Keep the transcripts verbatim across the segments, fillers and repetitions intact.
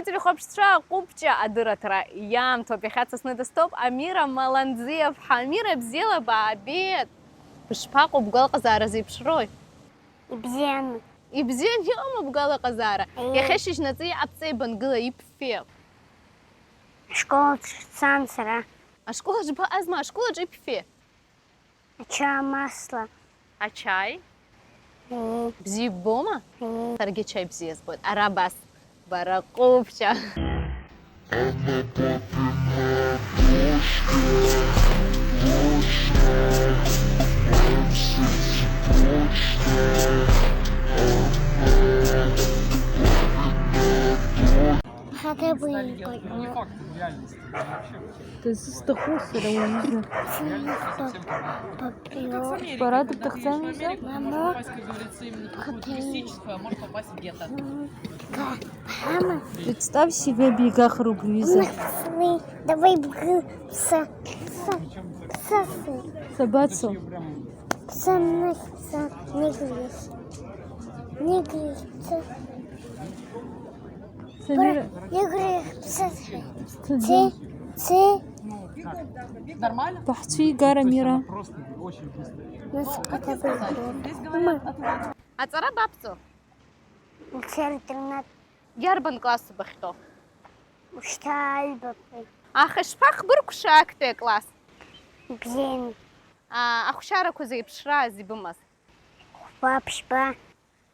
Телехәаԥшцәа, аҟәыбҷа адырраҭара иаамҭоуп. Иахьа са сны дыстәоуп Амира Маланӡиа-ԥҳа. Амира, бзиала баабеит! Бышԥаҟоу, бгәалаҟазаара зеиԥшрои? Ибзианы. Ибзианы иҟама бгәалаҟазаара? Еи. Иахьа шьыжьнаҵы иҟабҵеи, бангыла ибфеи? Ашкол аҿы сцан сара. Ашкол аҿы баҟазма, ашкол аҿы ибфеи? Ача амасла. Ачаи? Еи. Бзиа иббома? Еи. Саргьы ачаи бзиа збоит. Ара абас, бара ҟәыбҷа. Она папина дочка, точно, в моем сердце прочно. Она папина дочка. Хатабыгоит. Дызсҭаху сара уаҩызар. Сынтәа папио. Бара дыбҭахӡами? Мама. Папио. Га. Ҳама. Представь себе, бегах ругвиза. Давай бгы. Са. Са. Са. Сабацо? Са. Са. Неглис. Неглис. Са. Самира. Неглис. Са. Са. Ци. Ци. Нормально? Баҳцәигар, Амира. Нас это было. Аҵара бабҵо? Лцәа-интернат. Иарбан классу бахьтәоу? Ушьҭа аҩбақәеи. Аха ишԥахбыркәша актәи акласс? Бзианы. А, ахәшьарақәа зеиԥшрааз ибымаз? Хәба, ԥшьба.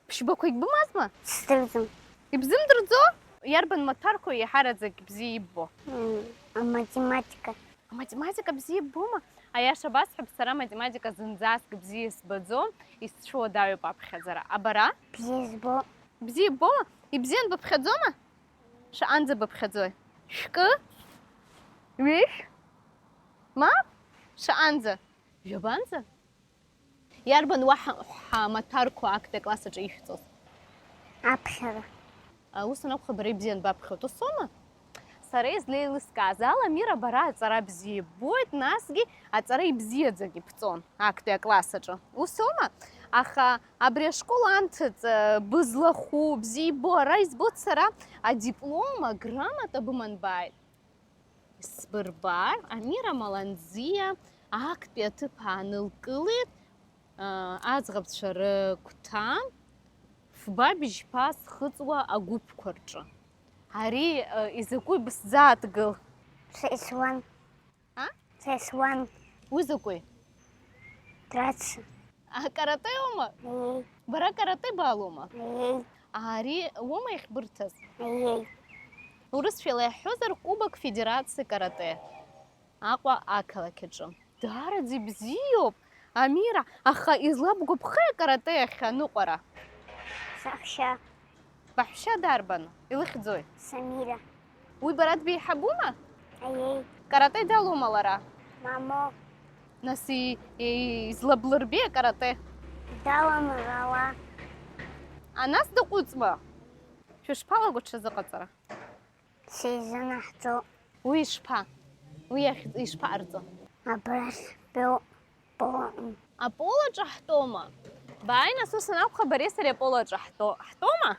Ԥшьбақәагь бымазма? Сдырӡом. Ибзымдырӡо? Иарбан маҭәарқәоу еиҳараӡак бзиа иббо? М, аматематика. Аматематика бзиа иббома? Аиаша басҳәап, сара аматематика зынӡаск бзиа исбаӡом, исцәуадаҩуп аԥхьаӡара. А бара? Бзиа избо. Бзиа иббома? Ибзиан быԥхьаӡома? Шаҟанӡа быԥхьаӡои? Шәкы? Ҩышә? Мап? Шаҟанӡа? Жәабанӡа? Иарбан уаҳа ҳа маҭәарқәа актәи акласс аҿы ишәҵоз? Аԥхьара. А, ус анакәха, бара ибзиан баԥхьоит, усоума? Сара излеилыскааз ала, Мира, бара аҵара бзиа иббоит, насгьы аҵара ибзиаӡак ибҵон актәи акласс аҿы. Усоума? Аха абри ашкол анҭыҵ, э, бызлахәу, бзиа иббо ара избоит сара адиплом, аграмота быман бааит. Сбырбар, Амира Маланӡиа актәи аҭыԥ аанылкылеит, аа, аӡӷабцәа рыгәҭа фба бжьԥа зхыҵуа агәыԥқәа рҿы. Ари, э, изакәи бысзааҭгыл? Сеслан. А? Сеслан. Уи закәи? Драцу. А, каратеума? Еи. Бара карате баалома? Еи. Ари уоума иахьбырҭаз? Еи. Урысшәала иаҳҳәозар, Кубок Федерации карате Аҟәа ақалақь аҿы. Даараӡа ибзиоуп, Амира, аха излабгәаԥхеи акарате ахь аныҟәара? Саҳәшьа. Баҳәшьа дарбану? Илыхьӡои? Самира. Уи бара дбеиҳабума? Аиеи. Карате далоума лара? Мамо. Нас и-, и-, излаблырбеи акарате? Далан лара. А нас даҟәыҵма? Шәышԥалаго аҽазыҟаҵара? Сеизанаҳҵо. Уи ишԥа? Уи иахь ишԥаҟарҵо? Абрахь бо-, бо-, Аполаҿы ҳтәоума? Бааи, нас ус анакәха, бареи сареи аполаҿы ҳтәо-, ҳтәоума?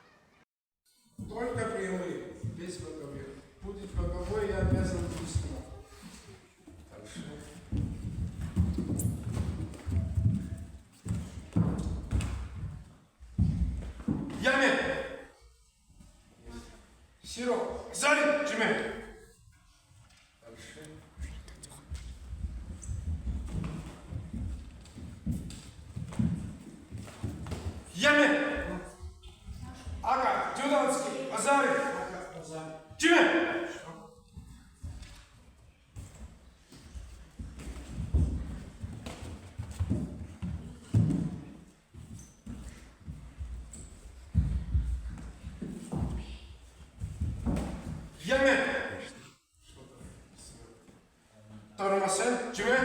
Только прямые, без боковых. Будет боковой, я обязан рисовать. Хорошо. Яме! Сиро! Азари! Чиме! Хорошо. Яме! Ака, Дюданский, Азари! Чиме! Яме! Тормозе, чиме!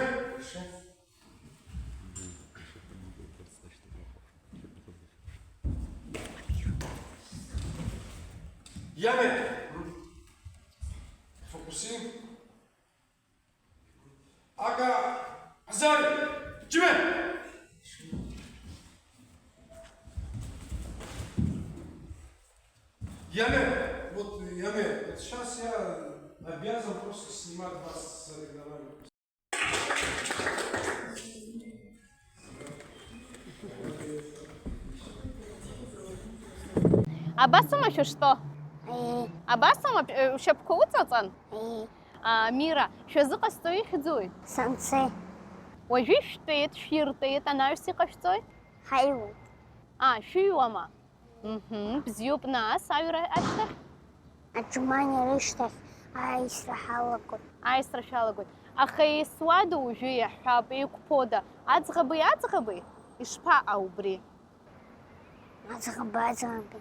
Яме! Фокусин. Ака, Азари, чиме! Яме, вот, э, Яме, вот сейчас я обязан просто снимать вас с соревнований. Абасоума шәышто? Э, Абасоума э, шәшьапқәа уҵаҵан? э, А, Мира, шәазыҟасҵо ихьӡуи? Сансе. Уажәы шәтәеит, шәиртәеит, анаҩс иҟашәҵои? Ҳаиуеит. А, шәыҩуама? Мҳм, бзиоуп, нас аҩра ашьҭахь? Аџьумани рышьҭахь аисра ҳалагоит. Аисра шәалагоит. Аха еисуада уажәы иаҳҳәап, еиқәԥода? Аӡӷаби аӡӷаби? Ишԥаҟа убри? Аӡӷаба аӡӷаби.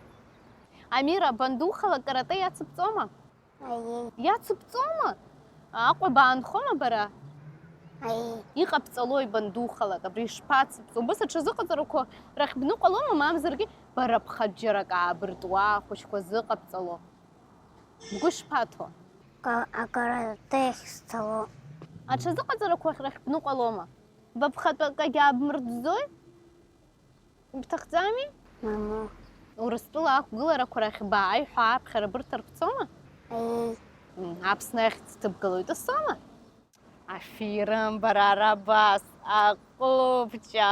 Амира, бандухалак каратэ иацыбҵома? Аиеи. Иацыбҵома? Аҟәа баанхома бара? Аиеи. Иҟабҵалои бандухалак, абри ишԥацыбҵо? Убыс аҽазыҟаҵарақәа рахь бныҟәалома, мамзаргьы бара бхаџьарак аабыртуа ахәыҷқәа зыҟабҵало? Бгәы шԥаҭо? Ка- Акаратехь сцало. Аҽазыҟаҵарақәа рахь бныҟәалома? Ба бхатәы акагьы аабмыртӡои? Ибҭахӡами? Мамоу. Урыстәыла ақәгыларақәа рахь бааи ҳәа аԥхьара бырҭар бцома? Аиеи. М, Аԥсны ахьӡ ҭыбгалоит, усома? Афирым, бара ара бас, аҟәыбҷа.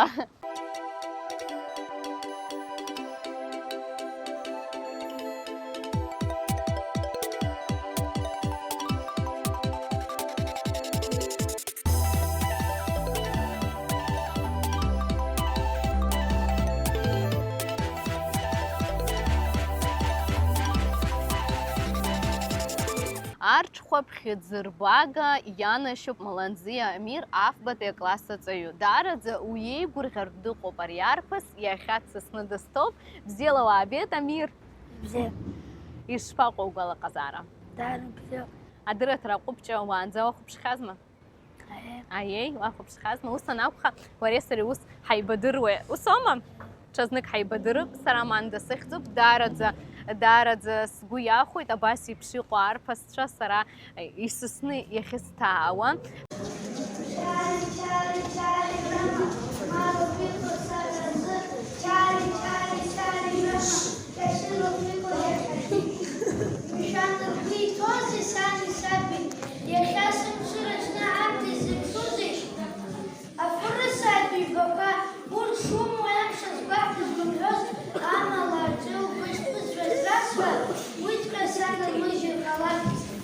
Арҽхәа ԥхьыӡырбага ианашьоуп Маланӡиа Амир афбатәи акласс аҵаҩы. Даараӡа уиеигәырӷьартә дыҟоуп ари арԥыс, иахьа дсасны дыстәоуп. Бзиала уаабеит, Амир! Бзиа. Ишԥаҟоу угәалаҟазаара? Даара бзиа. Адырраҭара аҟәыбҷа уаанӡа уахәаԥшхьазма? Аиеи. Аиеи, уахәаԥшхьазма, ус анакәха, уареи сареи ус ҳаибадыруеи, усоума? Ҽазнык ҳаибадырып, сара Манда сыхьӡуп, даараӡа, даараӡа сгәы иахәоит абас еиԥш иҟоу арԥысцәа сара исысны иахьысҭаауа. Мшәан, ргәы иҭоузеи сани саби, иахьа сымшыраҿны амца изырԥшузеишь? Афырысааитә ҩбақәа, урҭ шумоу амш азгәаҳҭаз бымҳәоз, амала аҿы лгәы шԥызжәаз расҳәа, уиҵәҟьа санырмыжьыр ҟалап.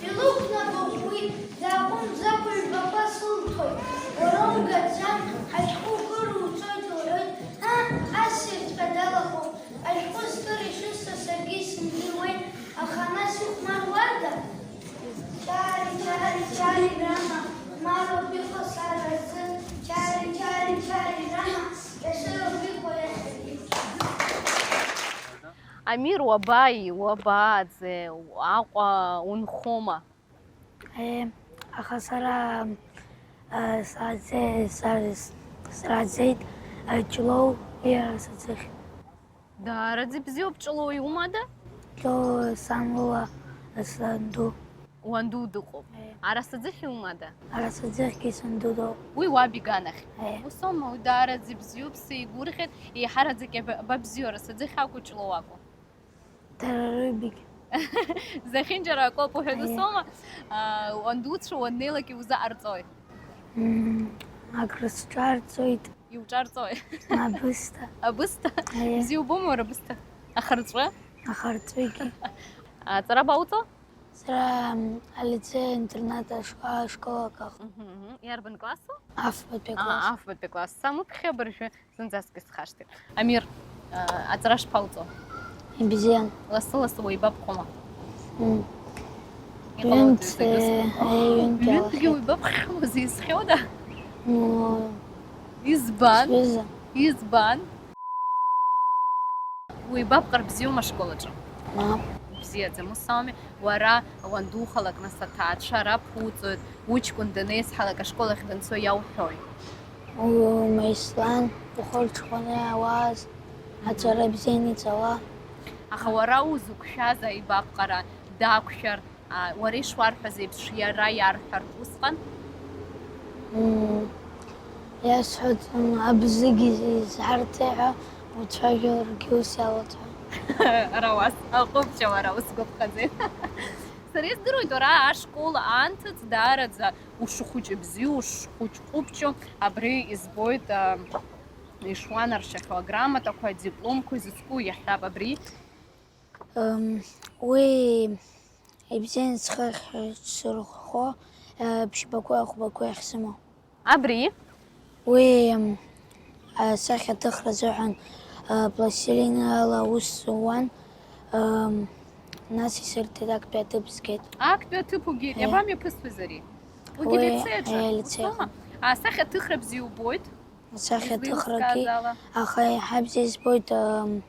Илықәнагоуп уи, дааҟәымҵӡакәа ҩбақәа сылҭоит. Уара угаӡам, ашәҟәы угәы руҵоит лҳәоит, ыы, ассирҵәҟьа далахәуп. Ашәҟәы зкыр ишысҭо саргьы исымдыруеи, аха нас ихәмаруада? Чари, чари, чари, рама, хәмароуп иҟоу сара рзы, чари, чари, чари, рама, кьасыроуп иҟоу иахьагьы. Амир, уабааи, уабааӡе, Аҟәа унхома? Аиеи. Аха сара а, сааӡе- са- с- срааӡеит а, Ҷлоу иара саӡыхь. Даараӡа ибзиоуп, Ҷлоу иумада? Ҷлоу сан лыла санду. Уанду дыҟоуп. Аиеи. Ара саӡыхь иумада? Ара саӡыхьгьы санду доуп. Уи уаб иганахь. Аиеи. Усоума, уи даараӡа ибзиоуп, сеигәырӷьеит, еиҳараӡак иаба- ба бзиоура саӡыхь акәу, Ҷлоу акәу? Дара рыҩбагь. Зехьынџьара акоуп уҳәеит, Аиеи. усоума? А, уандуцәа уаннеилак иузаҟарҵои? М, Акрысҿарҵоит. Иуҿарҵои? Абысҭа. Абысҭа? Аиеи. Бзиа убома уара абысҭа? Ахырҵәы? Ахырҵәыгьы. Аҵара бауҵо? Сара м, алицеи интернат ашкол аках. Мгм, мгм. Иарбан классу? Афбатәи А, класс. Афбатәи класс. Самыԥхьа абыржәы зынӡаск исхашҭит. Амир, а, аҵара шԥауҵо? Ибзиан. Лассы-лассы уеибабхәома? М. Иҟалоит Ҩынтә, зегьы э, зыхәо. аиеи, ҩынтә Ҩынтәгьы иалахеит. Уеибабххьоу зизхьода? Ну, Избан? сҩыза. Избан? Уеибабҟар бзиоума ашкол аҿы? Мап. Бзиаӡам, ус ауми? Уара уандухалак, нас аҭаацәа раԥуҵоит, уҷкәын данеизҳалак ашкол ахь данцо иауҳәои? Умеислан, ухы рҽхәаны иаауаз аҵара бзианы иҵала. Аха уара узықәшәаз аибабҟара дақәшәар, а, уара ишуарҳәаз еиԥш иара иарҳәар усҟан? М, Иасҳәоит, м, абзыгь изҳарҭеи ҳәа уцәажәаргьы ус иалацәажәон. Ара уас, аҟәыбҷа уара, усгәаԥхаӡеит. Сара издыруеит, уара ашкол анҭыҵ даараӡа ушхәыҷы бзиоу, ушхәыҷ ҟәыбҷу, абри избоит, а, ишуанаршьахьоу аграмотақәа, адипломқәа изыцку иаҳҳәап, абри. Ам, уи ибзианы схы ахьсырххо, а, ԥшьбақәеи ахәбақәеи ахьсымоу. Абри? Уи, м, асахьаҭыхра азыҳәан, а, пластилин ала аус зуан, м, нас исырҭеит, актәи аҭыԥ згеит. Актәи аҭыԥ угеит, Е. Иабамҩаԥысуаз ари? Уигьы Уи, лицеиаҿы, е, лицеиҟны. Усоума? Асахьаҭыхра бзиа убоит? Асахьаҭыхрагьы, Излеилыскааз ала? Аха еиҳа бзиа избоит, м,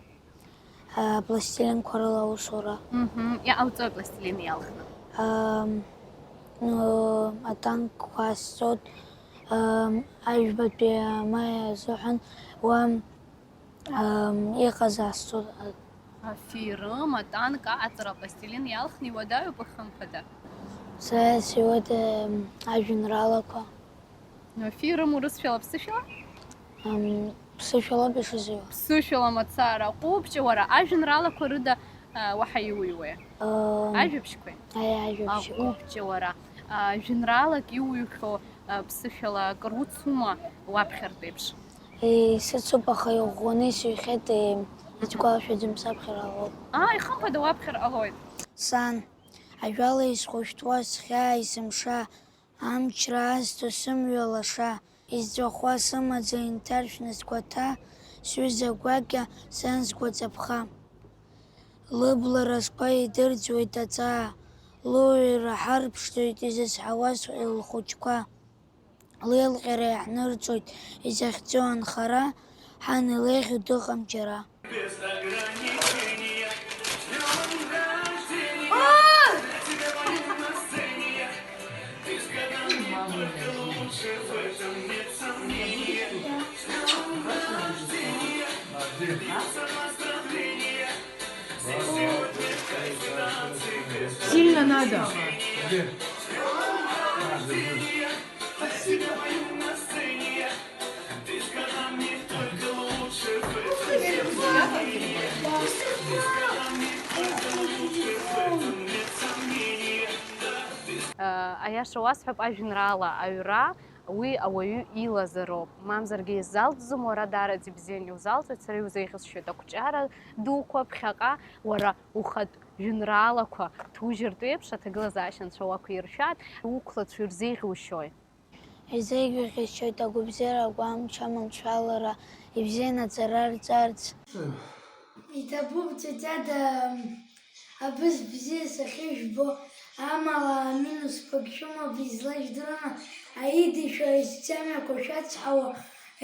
а, пластилинқәа рыла аусура. Мгм. Иҟауҵои апластилин иалхны? Ам, ну, атанкқәа асҵоит, ам, ажәбатәи амаи азыҳәан уа, ам, иҟаз асҵоит. Афирым, атанк, аҟаҵара апластилин иалхны иуадаҩуп, хымԥада. Сара сиуеит, ам, ажәеинраалақәа. Афирым урысшәала, ԥсышәала? Ам, ԥсышәалоуп ишызҩуа. Ԥсышәала мацара. Аҟәыбҷа уара, ажәеинраалақәа рыда, а, уаҳа иуҩуеи? Ам, Ажәабжьқәеи? Аи, ажәабжьқәа. Аҟәыбҷа уара, а, жәеинраалак иуҩхьоу, а, ԥсышәала акыр уцума уаԥхьартә еиԥш? Е, исыцуп, аха иӷәӷәаны исыҩхьеит, е, исгәалашәаӡом, саԥхьар ҟалоит. Ааи, хымԥада уаԥхьар ҟалоит. Сан, ажәала исхәышәтәуа схьаа, есымша, Амчра азҭо сымҩа лаша, изҵәахуа сымаӡа инҭаршәны сгәаҭа, сҩыза гәакьа, сан сгәаҵаԥха. Лыбла разқәа идырӡуеит аҵаа, луаҩра ҳарԥшӡоит изызҳауаз лхәыҷқәа. Леилҟьара иаҳнырҵоит изахьӡу анхара, ҳан илеиӷьу дыҟам џьара. Сильно надо. Аиаша уасҳәап, ажәеинраала аҩра уи ауаҩы илазароуп. Мамзаргьы изалҵӡом, уара даараӡа ибзианы иузалҵуеит, сара иузеиӷьасшьоит ақәҿиара дуқәа, ԥхьаҟа уара ухатә жәеинраалақәа ҭужьыртә еиԥш аҭагылазаашьа анцәа уақәиршәааит, уқәлацәа ирзеиӷьушьои? Изеиӷьу ӷьысшьоит агәабзиара, агәамч, аманшәалара, ибзианы аҵара рҵарц. Иҭабуп, ҵәаҵәада, абыз бзиа сахьыжәбо, амала аминусқәагь шәымоуп, излажәдыруама, аидишәа изцамҩақәа шәацҳауа,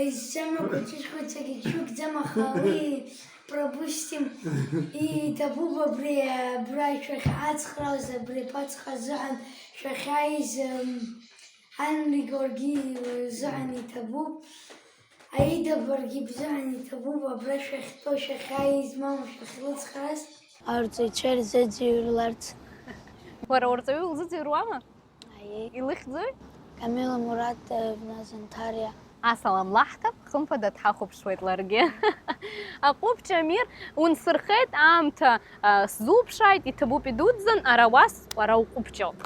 изцамҩақәа ҿышәхәыццакгьы шәықәӡам, аха уи пропустим. Иҭабуп абри, абра шәахьҳацхраауаз, абри аԥацха азыҳәан шәахьааиз, м, Ан Георги рзыҳәан иҭабуп, Аида баргьы бзыҳәан иҭабуп, абра шәахьтәоу, шәахьааиз, мама, шәахьлыцхрааз. Арҵаҩцәа ирзыӡырҩларц. Уара урҵаҩы улзыӡырҩуама? Аиеи. Илыхьӡои? Камила Муратовна Занҭариа. Асалам лаҳҭап, хымԥада дҳахәаԥшуеит ларгьы. Аҟәыбҷа Амир, унсырхеит, аамҭа, а, сзуԥшааит, иҭабуп идуӡӡан, ара уас, уара уҟәыбҷоуп.